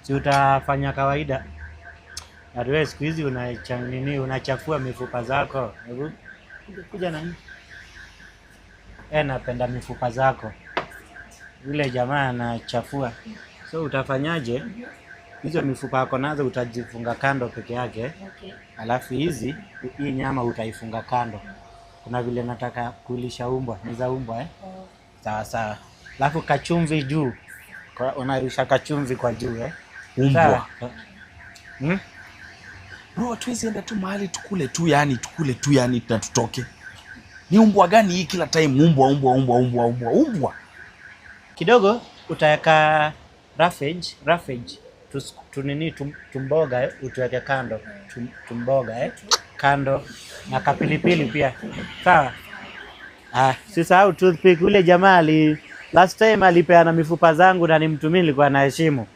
Si utafanya kawaida. Wewe siku hizi nini unachafua mifupa zako. Hebu kuja na napenda mifupa zako. Yule jamaa anachafua. So utafanyaje? Hizo mifupa yako nazo utajifunga kando peke yake. Okay. Alafu hii nyama utaifunga kando. Kuna vile nataka kulisha umbwa, ni za umbwa eh? Oh. Sawa sawa. Alafu kachumvi juu. Unarusha kachumvi kwa juu eh? Umbwa. Sawa. Hmm? Bro, hatuwezi enda tu mahali tukule tu yani, tukule tu yani na tutoke. Ni umbwa gani hii kila time umbwa umbwa umbwa umbwa umbwa umbwa? Kidogo utaweka roughage tunini tumboga utuweke kando tumboga kando na kapilipili pia. Sawa. Ah, sisahau toothpick. Ule jamaa last time alipeana mifupa zangu na nimtumie, nilikuwa naheshimu.